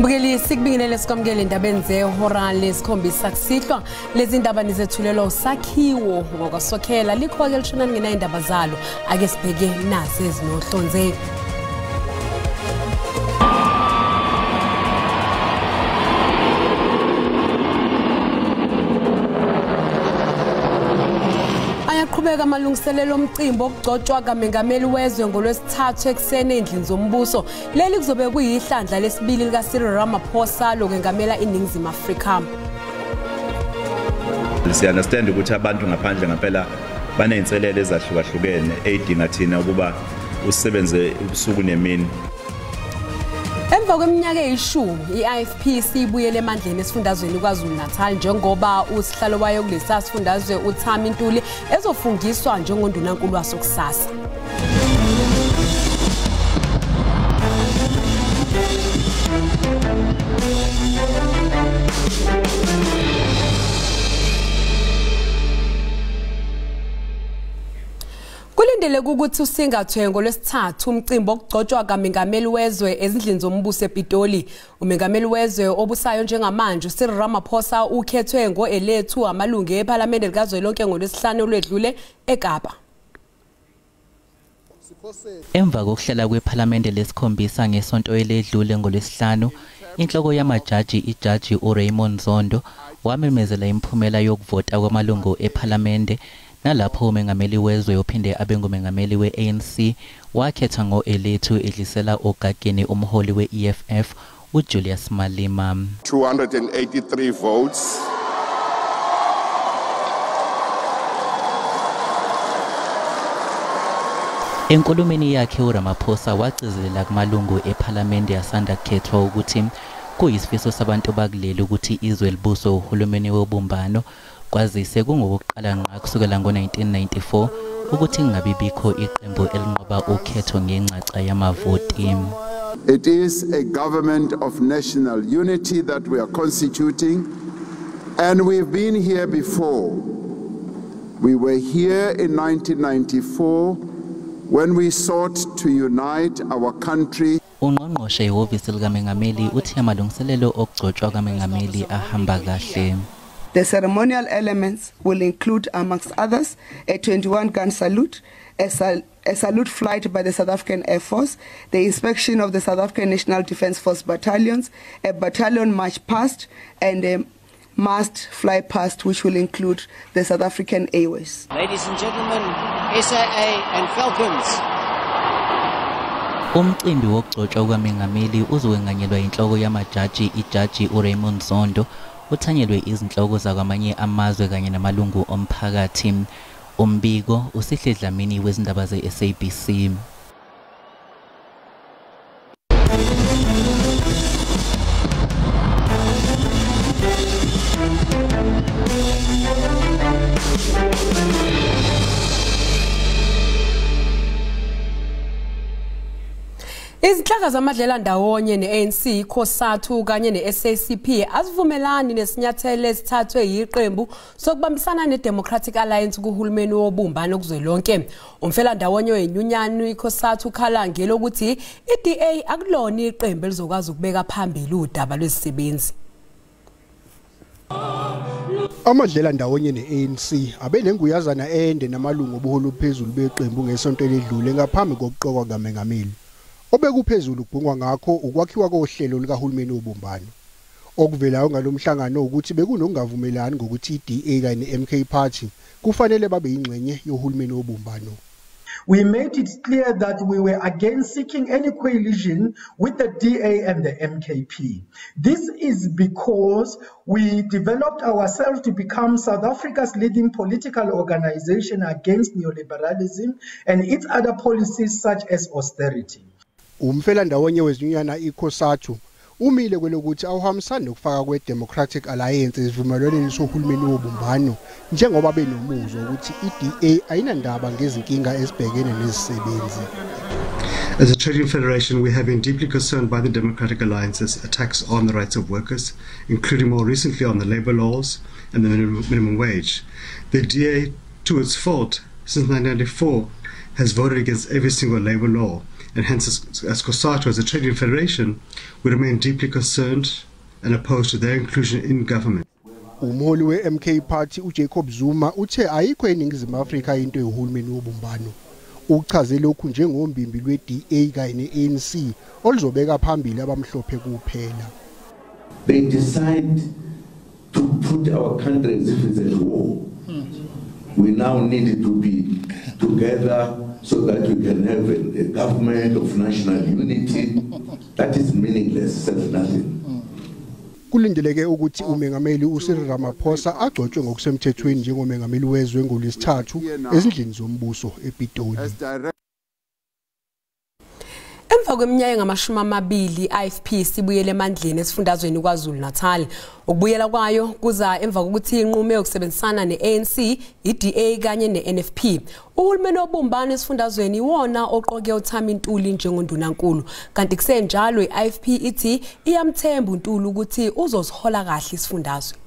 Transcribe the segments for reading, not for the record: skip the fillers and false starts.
Mbukeli, sikubingelele sikwamukele endabeni zehora lesikhombisa kusihlwa. Lezi ndaba nizethulelwa usakhiwo ngokwasokhela likho-ke lishona lingena indaba zalo. Ake sibheke nazi ezinohlonze. Ayaqhubeka amalungiselelo omcimbi okugcotshwa kaMengameli wezwe ngolwesithathu ekuseni endlini zombuso. Leli kuzobe kuyihlandla lesibili lika Cyril Ramaphosa lokwengamela iNingizimu Afrika. Siya-understand ukuthi abantu ngaphandle ngempela baney'nselelo ezahlukahlukene ey'dinga thina ukuba usebenze ubusuku nemini. Emva kweminyaka eyishumi, i-IFP sibuyele emandleni esifundazweni KwaZulu-Natal njengoba usihlalo wayo kulesa sifundazwe uThami Ntuli ezofungiswa njengondunankulu waso kusasa. Kulindeleke ukuthi usingathwe ngolwesithathu umcimbi okugcotshwa kaMengameli wezwe ezindlini zombuso ePitoli. Umengameli wezwe obusayo njengamanje uCyril Ramaphosa ukhethwe ngo-elethu amalungu ePhalamende likazwelonke ngolwesihlanu olwedlule eKapa. Emva kokuhlela kwePhalamende lesikhombisa ngesonto eledlule ngolwesihlanu, inhloko yamajaji ijaji uRaymond Zondo wamemezela imiphumela yokuvota kwamalungu ePhalamende, nalapho umengameli wezwe ophinde abe ngumengameli we-ANC wakhetha ngo-elethu edlisela ogageni umholi we-EFF uJulius Malema. 283 votes. Enkulumeni yakhe uRamaphosa wagcizelela kumalungu ePhalamende asanda kukhethwa ukuthi kuyisifiso sabantu bakuleli ukuthi izwe libuswe uhulumeni wobumbano, kwazise kungokuqala ngqa kusukela ngo-1994 ukuthi kungabi bikho iqembu elinqoba ukhetho ngencaca yamavoti. It is a government of national unity that we are constituting, and we've been here before. We were here in 1994 when we sought to unite our country. Ungqongqoshe ehhovisi likamengameli uthi amalungiselelo okugcotshwa kamengameli ahamba kahle. The ceremonial elements will include, amongst others, a 21-gun salute, a salute flight by the South African Air Force, the inspection of the South African National Defence Force battalions, a battalion march past, and a massed fly past, which will include the South African Airways. Ladies and gentlemen, SAA and Falcons. Umcimbi wokugcotshwa kukamengameli uzokwenganyelwa inhloko yamajaji ijaji uRaymond Zondo, uthanyelwe izinhloko zakwamanye amazwe kanye namalungu omphakathi. Umbiko uSihle Dlamini wezindaba ze-SABC. Izinhlaka zamadlela ndawonye ne-ANC, COSATU kanye ne-SACP azivumelani nesinyathelo esithathwe yiqembu sokubambisana ne-Democratic Alliance kuhulumeni wobumbano kuzwelonke. Umfelandawonye wenyunyana iCOSATU ukhala ngelokuthi i-DA akulona iqembu elizokwazi ukubeka phambili udaba lwezisebenzi. Amadlela ndawonye ne-ANC abenenguyazana ende namalungu obuholi obuphezulu beqembu ngesonto eledlule ngaphambi kokuqokwa kamengameli. Obekuphezulu kubhungwa ngakho ukwakhiwa kohlelo likahulumeni wobumbano. Okuvelayo ngalomhlangano ukuthi bekunokungavumelani ngokuthi i-DA kanye ne-MK Party kufanele babe yingxenye yohulumeni wobumbano. We made it clear that we were against seeking any coalition with the DA and the MKP. This is because we developed ourselves to become South Africa's leading political organization against neoliberalism and its other policies such as austerity. Umfelandawonye wezinyunyana iCOSATU umile kwelokuthi awuhambisani nokufaka kwe-Democratic Alliance esivumelwaneni sohulumeni wobumbano, njengoba benomuzwa ukuthi i-DA ayinandaba ngezinkinga ezibhekene nezisebenzi. As a trading federation, we have been deeply concerned by the Democratic Alliance's attacks on the rights of workers, including more recently on the labor laws and the minimum wage. The DA, to its fault, since 1994, has voted against every single labor law And hence, as COSATU, as a trading federation, we remain deeply concerned and opposed to their inclusion in government. Umholi we-MK Party uJacob Zuma uthe ayikho eNingizimu Afrika into yohulumeni wobumbano. Uchaze lokhu njengombimbi lwe-DA kanye ne-ANC oluzobeka phambili abamhlophe kuphela. They decide to put our country as if it's at war. We now need to be together so that we can have a government of national unity. That is meaningless, says nothing. Kulindeleke ukuthi umengameli uCyril Ramaphosa agcotshwe ngokusemthethweni njengomengameli wezwe ngolwesithathu ezindlini zombuso ePitoli. Emva kweminyaka engama-20 i-IFP sibuyele emandleni esifundazweni KwaZulu-Natal. Ukubuyela kwayo kuza emva kokuthi inqume ukusebenzisana ne-ANC, i-DA kanye ne-NFP. Uhulumeni wobumbano esifundazweni iwona oqoke uThami Ntuli njengondunankulu. Kanti kusenjalo i-IFP ithi iyamthemba uNtuli ukuthi uzosihola kahle isifundazwe.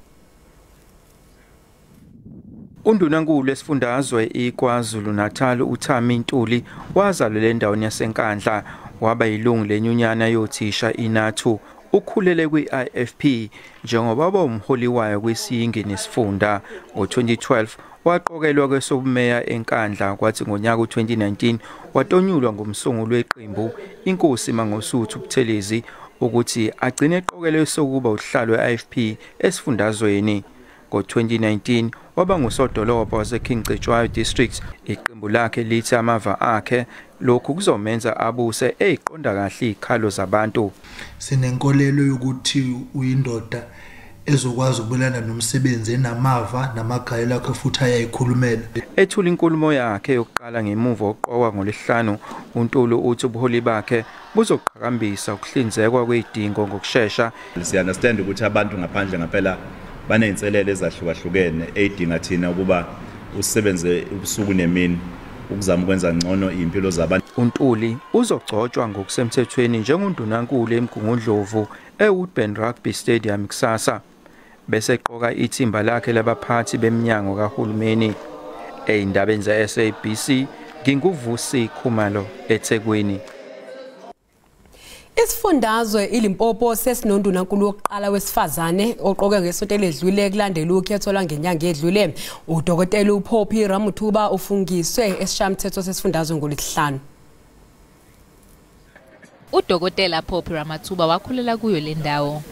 Undunankulu esifundazwe iKwaZulu-Natal uThami Ntuli wazalelwa endaweni yaseNkandla, waba yilungu lenyunyana yothisha iNathu. Ukhulele kwi-IFP njengoba umholi wayo kwisiyingi nesifunda. Ngo-2012 waqokelwa kwesobumeya eNkandla, kwathi ngonyaka u-2019 watonyulwa ngumsunguli weqembu Inkosi Mangosuthu Buthelezi ukuthi agcine eqokelwe sokuba usihlalo we-IFP esifundazweni. Ngo-2019 waba ngusodolobha waseKing Cetshwayo District. Iqembu lakhe lithi amava akhe lokhu kuzomenza abuse eyiqonda kahle izikhalo zabantu. Sinenkolelo yokuthi uyindoda ezokwazi ukubelana nomsebenzi, enamava namagalelo akhe futhi ayayikhulumela. Ethula inkulumo yakhe yokuqala ngemuva kokuqokwa ngoLwesihlanu, uNtuli uthi ubuholi bakhe buzoqhakambisa ukuhlinzekwa kwezidingo ngokushesha. Siya-understand ukuthi abantu ngaphandle ngempela baney'nselelo ezahlukahlukene ey'dinga thina ukuba usebenze ubusuku nemini ukuzama ukwenza ngcono iy'mpilo zabantu. uNtuli uzogcotshwa ngokusemthethweni njengondunankulu eMgungundlovu eWoodburn Rugby Stadium kusasa, bese eqoka ithimba lakhe labaphathi beminyango kahulumeni. Ey'ndabeni ze-SABC, nginguVusi Khumalo eThekwini. Isifundazwe iLimpopo sesinondunankulu wokuqala wesifazane oqoke ngesonto eledlule kulandela ukhetho lwangenyanga edlule. Udokotela uPoppy Ramathuba ufungiswe esishayamthetho sesifundazwe ngolwesihlanu. Udokotela Poppy Ramathuba wakhulela kuyo le ndawo.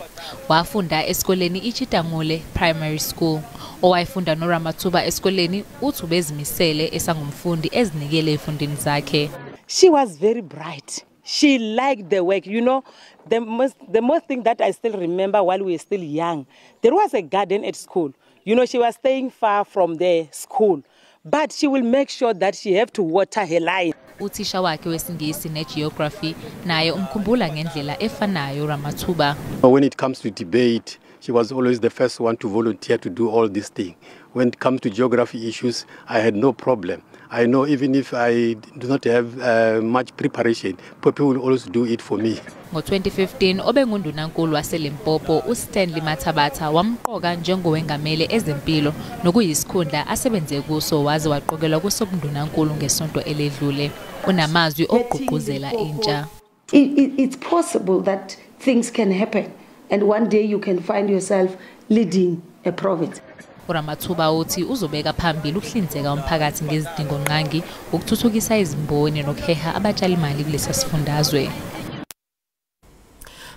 Wafunda esikoleni iChitangule Primary School. Owayefunda noRamathuba esikoleni uthi ubezimisele esangumfundi, ezinikele ezifundweni zakhe. She was very bright. She liked the work. You know, the most thing that I still remember while we were still young, there was a garden at school. She was staying far from the school, but she will make sure that she have to water her line. Uthisha wakhe wesiNgisi negeography naye umkhumbula ngendlela efanayo Ramathuba. When it comes to debate, she was always the first one to volunteer to do all these things. When it comes to geography issues, I had no problem. I know even if I do not have much preparation, people will always do it for me. Ngo-2015 obengundunankulu waseLimpopo uStanley Mathabatha wamqoka njengowengamele ezempilo, nokuyisikhundla asebenze kuso waze waqokelwa kusobundunankulu ngesonto eledlule. Unamazwi okugqugquzela intsha. It's possible that things can happen and one day you can find yourself leading a province. uRamathuba uthi uzobeka phambili ukuhlinzeka umphakathi ngezidingongqangi, ukuthuthukisa izimboni nokuheha abatshalimali kulesa sifundazwe.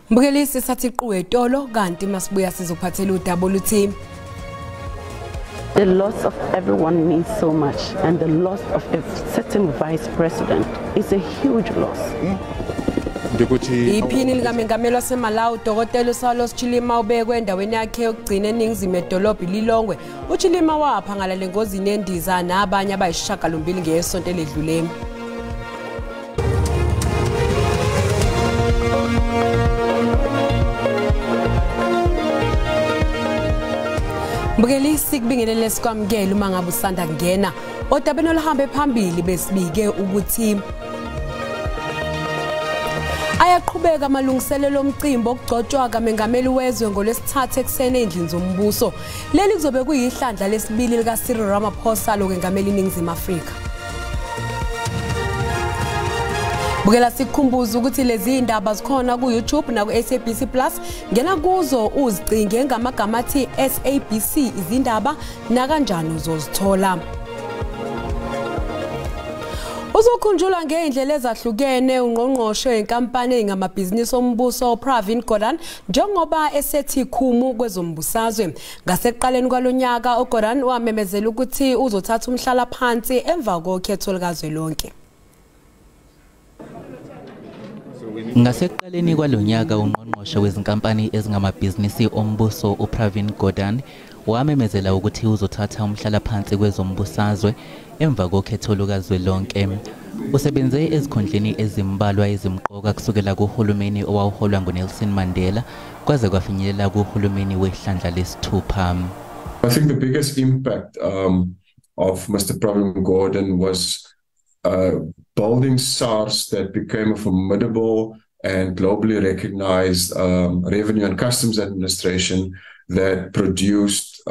Mbukelisi, sathi qu etolo, kanti masibuya sizophathela udaba oluthi The loss of everyone means so much, and the loss of a certain vice president is a huge loss. Ndikuthi Iphini likamengameli waseMalawi uDokotela uSaulos Chilima ubekwe endaweni yakhe yokugcina eningizimu edolobha iLilongwe. UChilima waphangalala engozini yendiza nabanye abayisishiyagalombili ngesonto eledlule. Mbukeli, sikubingelele, sikwamukele uma ngabe usanda kungena. Odabeni oluhambe phambili besibike ukuthi ayaqhubeka amalungiselelo omcimbi okugcotshwa kamengameli wezwe ngolwesithathu ekuseni endlini zombuso. Leli kuzobe kuyihlandla lesibili lika Cyril Ramaphosa lokwengamela iNingizimu Afrika. Bukela, sikukhumbuza ukuthi lezi indaba zikhona ku YouTube na ku SABC Plus. Ngena kuzo uzicinge ngamagama athi SABC izindaba, nakanjani uzozithola. Uzokhunjulwa ngeindlela ezahlukene ungqongqoshe wenkampani engamabhizinisi ombuso Pravin Gordhan njengoba esethi khumu kwezombusazwe. Ngasekuqaleni kwalonyaka uGordhan wamemezela ukuthi uzothatha umhlala phansi emva kokhetho likazwelonke. Ngasekuqaleni kwalonyaka ungqongqoshe wezinkampani ezingamabhizinisi ombuso uPravin Gordhan wamemezela ukuthi uzothatha umhlala phansi kwezombusazwe emva kokhetho lukazwelonke. Usebenze ezikhundleni ezimbalwa ezimqoka kusukela kuhulumeni owawuholwa nguNelson Mandela kwaze kwafinyelela kuhulumeni wehlandla lesithupha. I think the biggest impact of Mr. Pravin Gordhan was building SARS that became a formidable and globally recognized revenue and customs administration that produced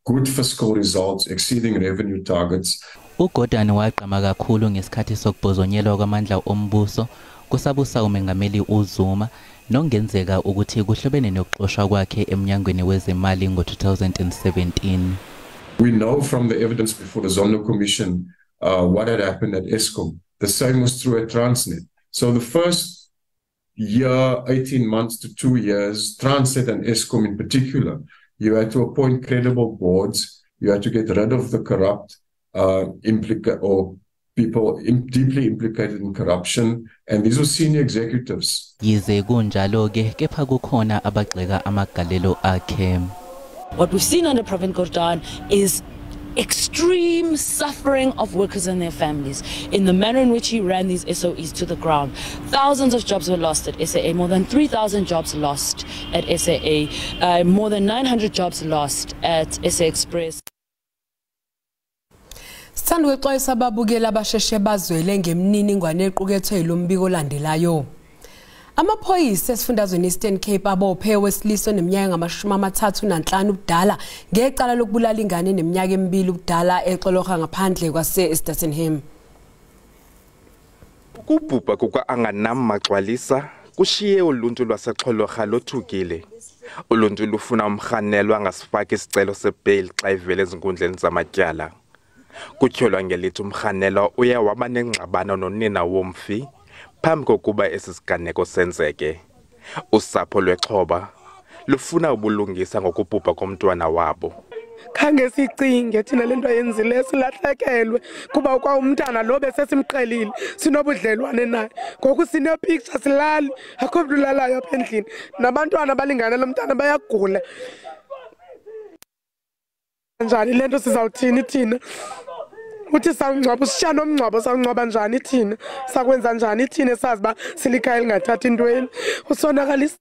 good fiscal results exceeding revenue targets. uGordhan wagqama kakhulu ngesikhathi sokubhozonyelwa kwamandla ombuso kusabusa umengameli uZuma, nongenzeka ukuthi kuhlobene nokuxoshwa kwakhe emnyangweni wezemali ngo-2017. We know from the evidence before the Zondo Commission what had happened at Eskom. The same was true at Transnet. So the first year, 18 months to 2 years, Transnet and Eskom in particular, you had to appoint credible boards. You had to get rid of the corrupt or people deeply implicated in corruption, and these were senior executives. Yize kunjalo-ke kepha kukhona abagxeka amagalelo akhe. What we've seen under Pravin Gordhan is extreme suffering of workers and their families in the manner in which he ran these SOEs to the ground. Thousands of jobs were lost at SAA, more than 3,000 jobs lost at SAA, more than 900 jobs lost at SA Express. Sithanda ukuxwayisa ababukeli abasheshe bazwele ngemininingwane equkethwe yilombiko olandelayo. Amaphoyisa esifundazweni Eastern Cape abophe owesilisa oneminyaka engama-35 ubudala ngecala lokubulala ingane eneminyaka emibili ubudala eXolorha ngaphandle kwase-Stertenham. Ukubhubha kuka-Anganam Magcwalisa kushiye uluntu lwaseXolorha lothukile. Uluntu lufuna umrhanelwa angasifaki isicelo sebheyili xa evela ezinkundleni zamatyala. Kutyholwa ngelithi umrhanelwa uye waba nengxabano nonina womfi phambi kokuba esi siganeko senzeke. Usapho lwexhoba lufuna ubulungisa ngokubhubha komntwana wabo. Khange sicinge thina le nto ayenzileyo, silahlekelwe kuba kwa umntana lo besesimqhelile, sinobudlelwane naye. Ngoku sinepicture silali, akho mntu ulalayo apha endlini. Nabantwana abalingana lo mntana bayagula. Njani le nto sizawuthini thina? Uthi sawungcwaba, usishiya nomngcwabo, sawungcwaba njani thina? Sakwenza njani thina sazi uba silikhaya elingathathi intweni? Usonakalisa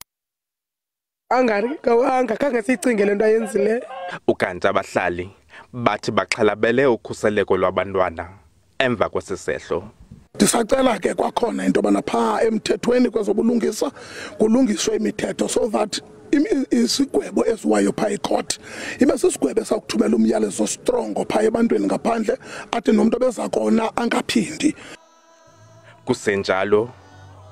angakhange siyicinge le nto ayenzileyo. Ukanti abahlali bathi baxhalabele ukhuseleko lwabantwana emva kwesisehlo. Ndisacela ke kwakhona into yobana phaa emthethweni kwezobulungisa kulungiswe imithetho so that isigwebo esiwayo phaa ecourt ibe sisigwebo esakuthumela umyalezo strongo phaa ebantwini ngaphandle, athi nomntu obeza kona angaphindi. Kusenjalo,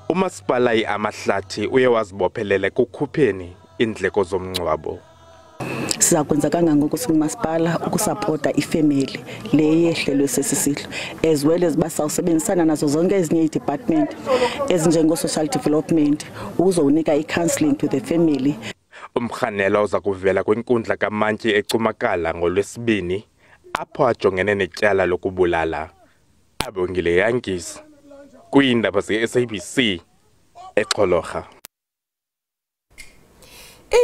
umasipala iAmahlathi uye wazibophelele kukhupheni iindleko zomngcwabo. Siza kwenza kangangoko singumasipala ukusapota ifemeli le yehlelwe sesisihlo, as well as basawusebenzisana nazo zonke ezinye i-department ezinjengo-social development ukuzonika i-counseling to the family. Umrhanelwa uza kuvela kwinkundla kamantyi eCumakala ngoLwesibini apho ajongene netyala lokubulala. Abongile Yankees kwiindaba ze-SABC eXolorha.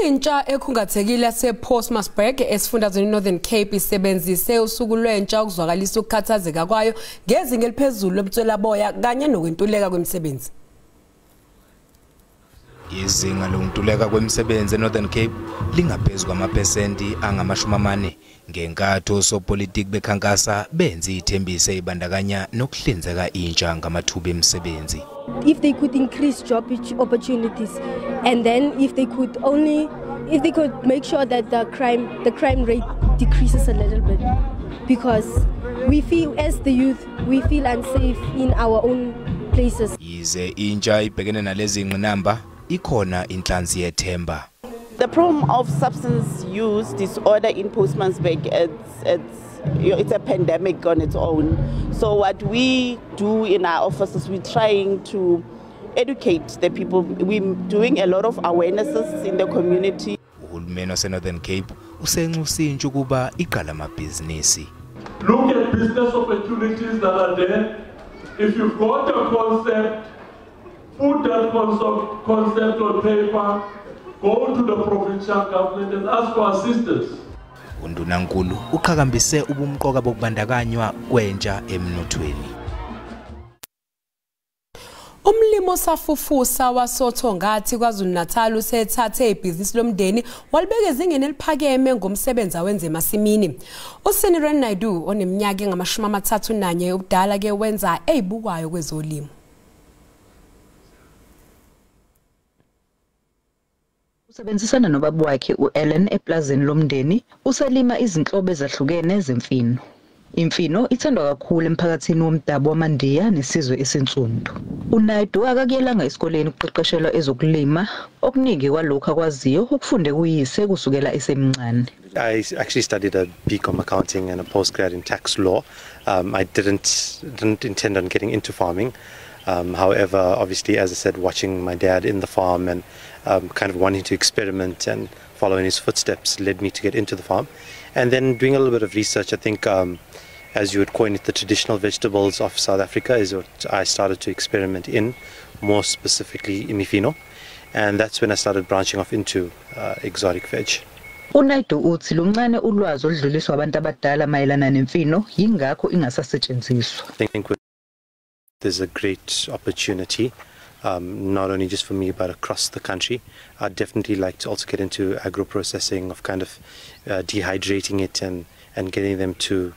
Intsha ekhungathekile yasePostmasburg esifundazweni Northern Cape isebenzise usuku lwentsha ukuzwakalisa ukukhathazeka kwayo ngezinga eliphezulu lobutswelaboya kanye nokwentuleka kwemisebenzi. Izinga lokuntuleka kwemisebenzi eNorthern Cape lingaphezu kwamaphesenti angama-40 ngenkathi osopolitiki bekhankasa benze ithembiso ibandakanya nokuhlinzeka intsha ngamathuba emisebenzi. If they could increase job opportunities, and then if they could make sure that the crime rate decreases a little bit, because We feel, as the youth, we feel unsafe in our own places. Yize intsha ibhekene nalezi ngqinamba, ikhona inhlansi yethemba. The problem of substance use disorder in Postmasburg, it's a pandemic on its own. So what we do in our offices, we're trying to educate the people. We're doing a lot of awarenesses in the community. Uhulumeni wase-Northern Cape usenxusa intsha ukuba iqale amabhizinisi. Look at business opportunities that are there. If you've got a concept, put that concept on paper, go to the provincial government and ask for assistance. Undunankulu uqhakambise ubumqoka bokubandakanywa kwentsha emnothweni. Umlimi osafufusa wasoThongathi KwaZulu-Natal usethathe ibhizinisi lomndeni walibeka ezingeni eliphakeme ngomsebenzi awenze emasimini. USiniren Naidu oneminyaka engama-31 ubudala ke wenza ezibukwayo kwezolimo. Usebenzisana nobaba wakhe uEllen eplazini lomndeni, uselima izinhlobo ezahlukene zemfino. Imfino ithandwa kakhulu emphakathini womdabu wamaNdiya nesizwe esinsundu. UNaidu akakuyelanga esikoleni ukuqeqeshelwa ezokulima, okuningi kwalokhu akwaziyo ukufunde kuyise kusukela esemncane. I actually studied a BCom accounting and a postgrad in tax law. I didn't intend on getting into farming. However, obviously, as I said, watching my dad in the farm and kind of wanting to experiment and follow in his footsteps led me to get into the farm. And then doing a little bit of research, I think, as you would coin it, the traditional vegetables of South Africa is what I started to experiment in, more specifically imifino. And that's when I started branching off into exotic veg. UNaidu uthi luncane ulwazi oludluliswa abantu abadala mayelana nemfino, yingakho ingasasetshenziswa. I think there's a great opportunity, not only just for me but across the country. I'd definitely like to also get into agro-processing of kind of dehydrating it and getting them to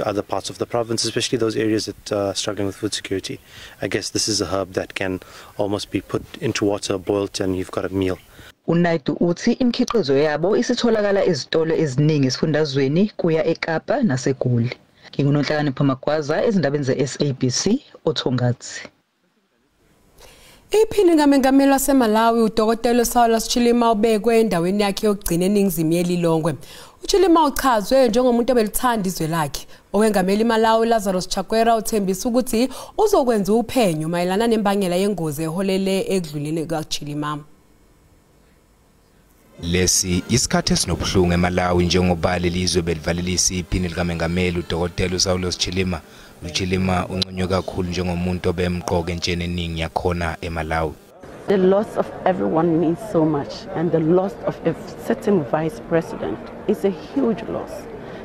other parts of the province, especially those areas that are struggling with food security. I guess this is a herb that can almost be put into water, boiled, and you've got a meal. UNaidu uthi imikhiqizo yabo isitholakala ezitolo eziningi esifundazweni kuya eKapa naseGoli. NginguNonhlakanipho Magwaza ezindabeni ze-SABC oThongathi. Iphini likaMengameli waseMalawi uDokotela Saulos Chilima ubekwe endaweni yakhe yokugcina eningizimu yeLilongwe. UChilima uchazwe njengomuntu obelithanda izwe lakhe. Owengameli Malawi Lazarus Chakwera uthembisa ukuthi uzokwenza uphenyo mayelana nembangela yengozi eholele ekudluleni kukaChilima. Lesi isikhathi esinobuhlungu eMalawi njengoba lelizwe belivalelisa iphini likaMengameli uDokotela Saulos Chilima. uChilima unconywe kakhulu njengomuntu obemqoka entsheni eningi yakhona eMalawi. The loss of everyone means so much, and the loss of a certain vice president is a huge loss,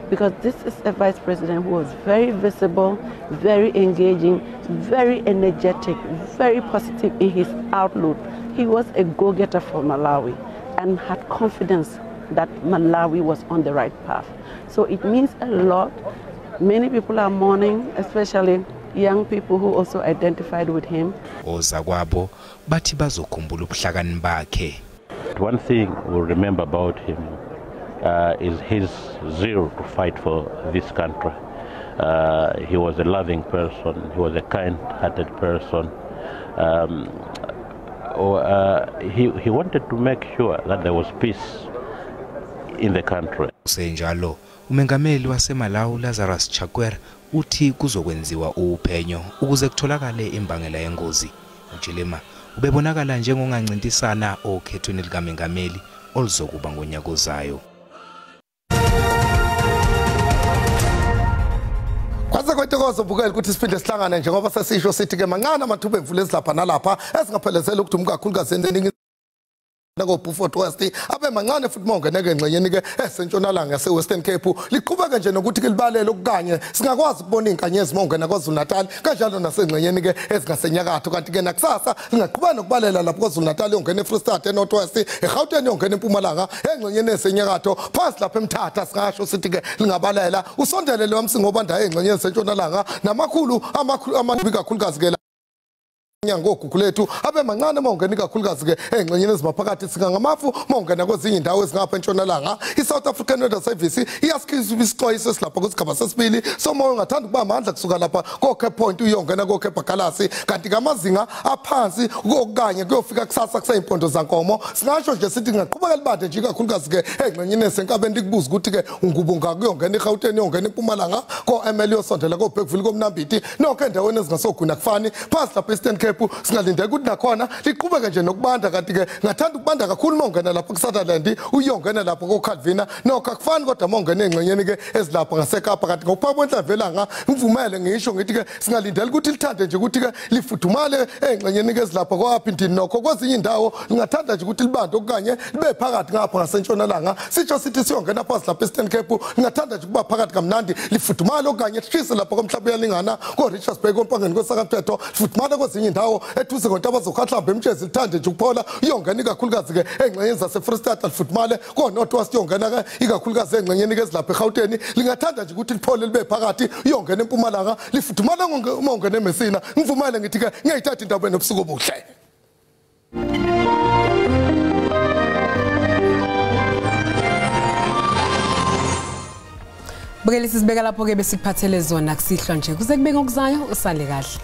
because this is a vice president who was very visible, very engaging, very energetic, very positive in his outlook. He was a go-getter for Malawi and had confidence that Malawi was on the right path. So it means a lot. Many people are mourning, especially young people who also identified with him. Ozakwabo bathi bazokhumbula ubuhlakani bakhe. One thing we'll remember about him is his zeal to fight for this country. He was a loving person, he was a kind-hearted person. He wanted to make sure that there was peace in the country. Kusenjalo, umengameli waseMalawi Lazarus Chakwera uthi kuzokwenziwa uphenyo ukuze kutholakale imbangela yengozi. uChilima ubebonakala njengongancintisana okhethweni likamengameli oluzokuba ngonyaka ozayo. Kwaze kwethokozo bukela ukuthi siphinde sihlangane njengoba sesisho sithi ke mancane amathuba emvula ezilapha nalapha esingaphelezela ukuthi umkakhulukazi eningi Beaufort West abe mancane futhi mawungeneke engxenyeni ke esentshonalanga yase Western Cape liqhubeke nje nokuthi ke libalele okukanye singakwazi ukubona izinkanyezi mawungena KwaZulu Natal kanjalo nasengxenyeni ke ezingasenyakatho kanti ke nakusasa lingaqhubeka nokubalela lapho KwaZulu Natal yongena eFree State eNorth West eGauteng yongena eMpumalanga engxenyeni esenyakatho phansi lapha eMthatha singasho sithi ke lingabalela usondelele wamsingo obandayo engxenyeni esentshonalanga namakhulu amakhulu amabi kakhulukazi ke Ngogugulethu abe mancane mawungena ikakhulukazi ke engxenyeni ezimaphakathi singangamafu mawungena kwezinye indawo ezingapha entshonalanga. I-South African Weather Service iyasikhipha isixwayiso esilapha kwisigaba sesibili somoya ungathanda ukuba amandla kusuka lapha ko-Cape Point uyongena ko-Cape Agulhas, kanti kamazinga aphansi kokanye kuyofika kusasa kuseyimpondo zankomo. Singasho nje sithi ngaqhubeka libande nje ikakhulukazi ke engxenyeni esenkabeni likubuza ukuthi ke ungubunga kuyongena eGauteng uyongena eMpumalanga ko-ML yosondela ko-Bergville koMnambithi nokho endaweni ezingasogwini akufani phansi lapha e-Eastern Cape singalindeka ukuthi nakhona liqhubeke nje nokubanda, kanti ke ngathanda ukubanda kakhulu mawungena lapho kuSutherland uyongena lapho koCalvina nokho akufani kodwa mawungena engxenyeni ke ezilapha ngaseKapa. Kanti ngokuphaka kwenhlamvelanga ngivumele ngisho ngithi ke singalindela ukuthi lithande nje ukuthi ke lifudumale engxenyeni ke ezilapha kwaPhindini nokho kwezinye indawo lingathanda nje ukuthi libande okanye libe phakathi ngapha ngasentshonalanga. Sitsho sithi siyongena phansi lapha e-Eastern Cape lingathanda nje ukuba phakathi kamnandi lifudumale okanye lishise lapha komhlaba uyalingana ko-Richards Bay kompangeni kwesakaphetho lifudumale kwezinye indawo ethuze ngontaba zokhahlamba emtshezi lithande nje ukuphola iyongena ikakhulukazi ke engxenyeni zase-Free State lifudumale ko-North West iyongena ke ikakhulukazi engxenyeni ke ezilapha eGauteng lingathanda nje ukuthi liphole libe phakathi iyongena eMpumalanga lifudumale uma ungena eMessina. Ngivumele ngithi ke ngiyayithatha indaba enobusuku obuhle. Bukeli, sizibeka lapho ke besikuphathele zona kusihlwa nje kuze kube ngokuzayo, usale kahle.